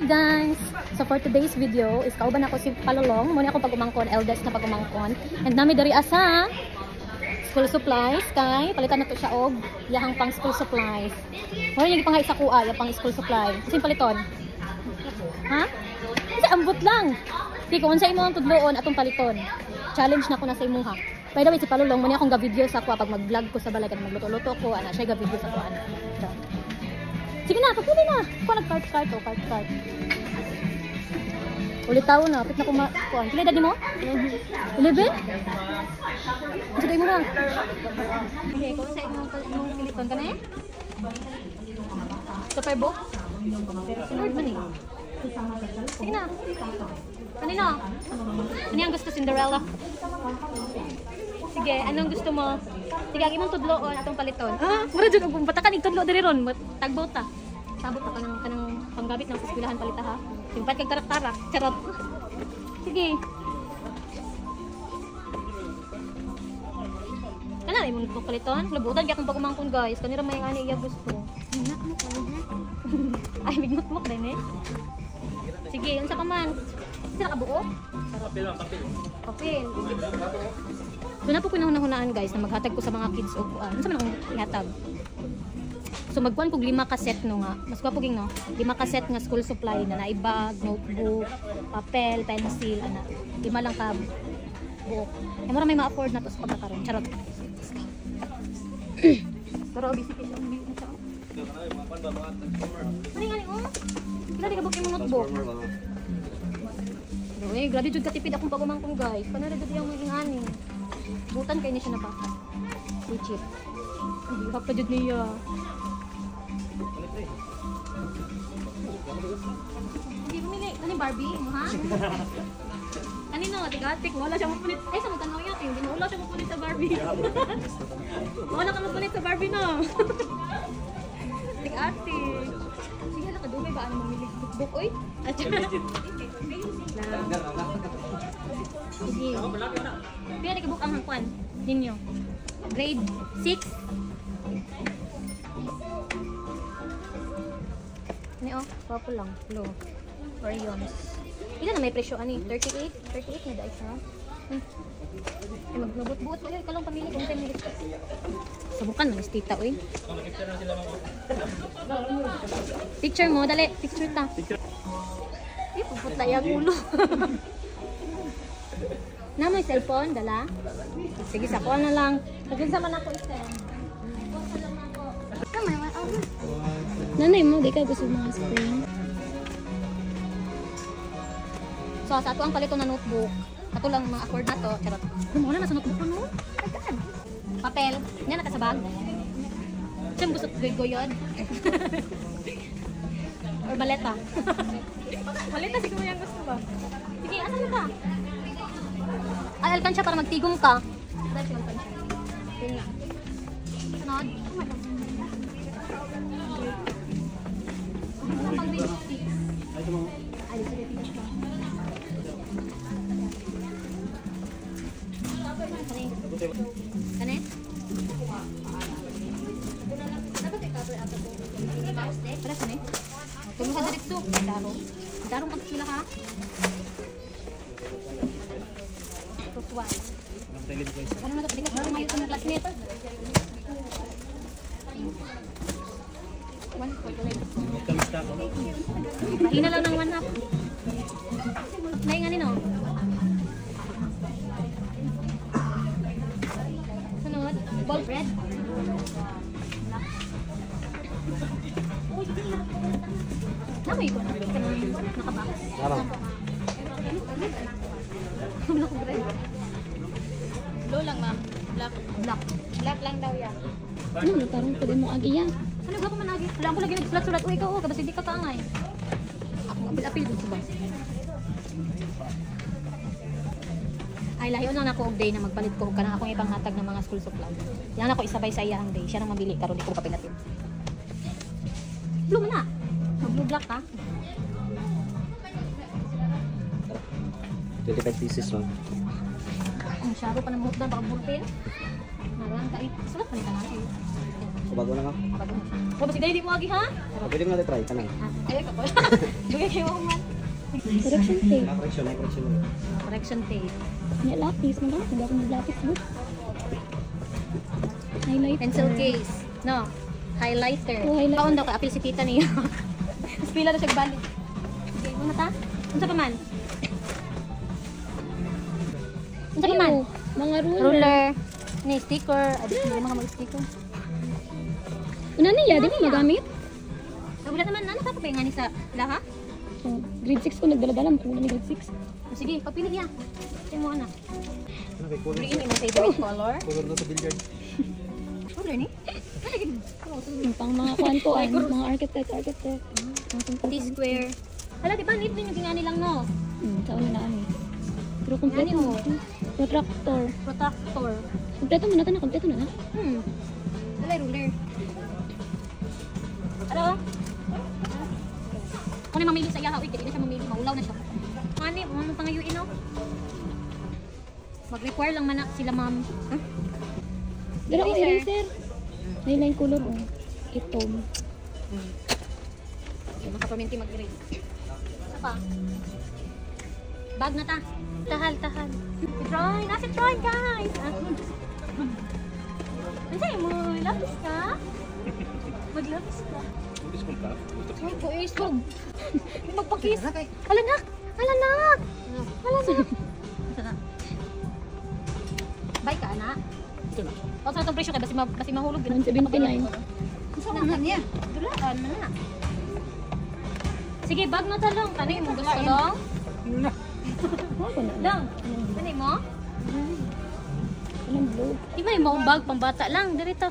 Guys, so for today's video is kauban ako si Palolong. Muna akong pag-umangkon, eldest na pag-umangkon. And nami dari asa school supplies kay palitan na to siya og yahang pang school supplies. Wala yung pangay sa kuha, yung pang school supply. Kasi paliton. Ha? Kasi ambot lang. Di ko unsa imo ang tudloon atong paliton. Challenge na ko na sa imuha. By the way, si Palolong mo niya akong ga-video sa kuha pag mag-vlog ko sa balay kan magluto-luto ko ana siya ga-video sa kuha. Sige na, pagpili na. Kuha nag-cart cart o cart cart. Ulit tao na, pit na kuma kuan. Pila edad nimo? 11? Sige mo na. Okay, kung sa imong imong piliton ka na eh? Super book? Sunod man eh. Sige na. Kanino? Ano yung gusto, Cinderella? Sige, anong gusto mo? Sige, ang imong tudloon atong paliton. Ah, mura jud og batakan ig tudlo diri ron, tagbaw ta. Sabot ta kanang kanang panggabit ng eskwelahan palita ha. Simpat kag tarak-tarak, charot. Sige. Kana imong notebook paliton? Labutan gyud akong pag-umangkon guys. Kanira may ngani iya gusto. Ay, big notebook din eh. Sige, unsa ka man? Sila ka buo? Papel lang, papel. Papel. So na po ko nahunahunaan guys na maghatag ko sa mga kids og kuan. Unsa man akong ihatag? So magkuan kog 5 ka set no nga. Mas gwapo ging no. 5 ka set nga school supply na naay bag, notebook, papel, pencil ana. 5 lang ka buok. Ay mura may ma-afford na to sa pagkakaroon. Charot. Let's go. Pero busy kay siya. Ano nga ni oh? Pila di ka book imong notebook? Uy, grabe jud katipid akong pag-umangkon guys. Panara jud yung mga ingani. Butan kay ni siya nabaka. Si chip. Ay, hap pa jud niya. Hindi pumili. Ano yung Barbie mo ha? Kanino? Tigatik. Wala siya mapulit. Ay, sa magtanaw yan. Hindi mo wala siya mapulit sa Barbie. Wala ka mapulit sa Barbie no. Tigatik. Sige, hala ka dugay ba? Ano mamili? Book, oy? Sige. Pila na kabuk ang hangkwan ninyo? Grade 6? Ni oh, purple lang. Blue. Orions. Ilan na may presyo ani? 38? 38 na dahil siya. Ay, magbut-buot mo. Ikaw lang pamili kung sa'yo may gusto. Subukan mo, tita, uy. Picture mo, dali. Picture ta. Ay, puputla yung ulo. Na may cellphone, dala? Sige, sa kuha na lang. Pag-insa man ako isa. Nanay mo, di ka gusto mga spring. So, sa ato ang palito na notebook. Ato lang mga accord na to. Charot. Wala na sa notebook ko, no? My God. Papel. Yan, nakasabag. Siyang gusto goy-goyod. Or baleta. Baleta siguro yung gusto ba? Sige, ano na ka? Ay, alkansya para magtigom ka. Dahil alkansya. Yun nga. Sunod. Oh my God. Pang grade 6. Ay, sorry, teacher. Kani? Dapat i-cover up ako. Para sa ni? Tulong ka diretso. Daro. Daro kag sila ha. Tuswan. Ano na to? Di ka mayo sa classmate. 1.5. Hina lang ng 1.5. Nainga ni no? Sunod, ball bread. Namoy ko na. Nakabox. Black bread. Blue lang ma'am. Black. Black. Black lang daw yan. Ano na tarong pwede mo agi yan? Ano ba ko man agi? Wala ko lagi nagsulat-sulat. Uy, ikaw, oh, kabasi di ka kaangay. Ako apil-apil dito ba? Ay, lahion lang ako og day na magpalit ko og kanang akong ipanghatag ng mga school supply. Yan ako isabay sa iyang day. Siya nang mabili karon di ko kapilapil. Blue man na. Mag-blue black ka. 25 pieces lang. Ang syaro pa ng buhok na baka bullpen. Naroon ka. Sulat pa ni tanan. Bago na ka. Bago na. Oh, basi dali di mo agi ha? Pwede mo natin try kanang. Ah, ay ka po. Dugay kayo man. Correction tape. Na correction, na correction. Correction tape. May lapis. Magamit. Hindi ako mag-lapis. Book. Highlight. Pencil case. No. Highlighter. Oh, highlighter. Paon daw kay apil si tita niya. Mas pila na siya balik. Sige, muna ta. Unsa pa man? Unsa pa man? Ay, oh, mga ruler. Ruler. Ni sticker. Ay, di ko mga mag-sticker. Una niya, di mo magamit? Ah, wala naman. Ano ka pa nga ni sa laha? Oh, grade 6 ko nagdala-dala. Kung ni grade 6. Oh, sige, pagpili niya. Sige mo ana. Ano kay color? Green imong favorite color. Color na sa billiard. Ruler ni? Yung pang mga kwan-kuan, mga architect, architect. T-square. Hala, di ba? Need din yung gingani lang, no? Sa una na ano. Pero kompleto Ngani, oh. mo. Protractor. Protector. Kompleto mo na ito na, kompleto na na. Wala ruler. Ano? Kung ni mamili sa iya, uy, kaya na siya mamili, maulaw na siya. Mani, ano pangayuin, no? Mag-require lang man na sila, ma'am. Huh? Pero ang Eraser. eraser. May line color oh. Itom. Okay, makapaminti mag-erase. Isa pa. Bag na ta. Tahal, tahal. Si Troy, nasa Troy, guys! Ah. Ano sa'yo mo? Lapis ka? Maglapis ka. Ay, po, eh, isog. Magpakis. Hala, nak! Hala, nak! Hala, nak! Asa na? Bye ka, anak. O, sa itong presyo kay basi, basi mahulog. 179. Gusto mo na niya? Dulaan man na. Sige, bag na talong. Kanay mo gusto long? Oh, ko na. Lang. Kanay mo? Anong blue? Di ba yung maong bag pang bata lang? Dirito.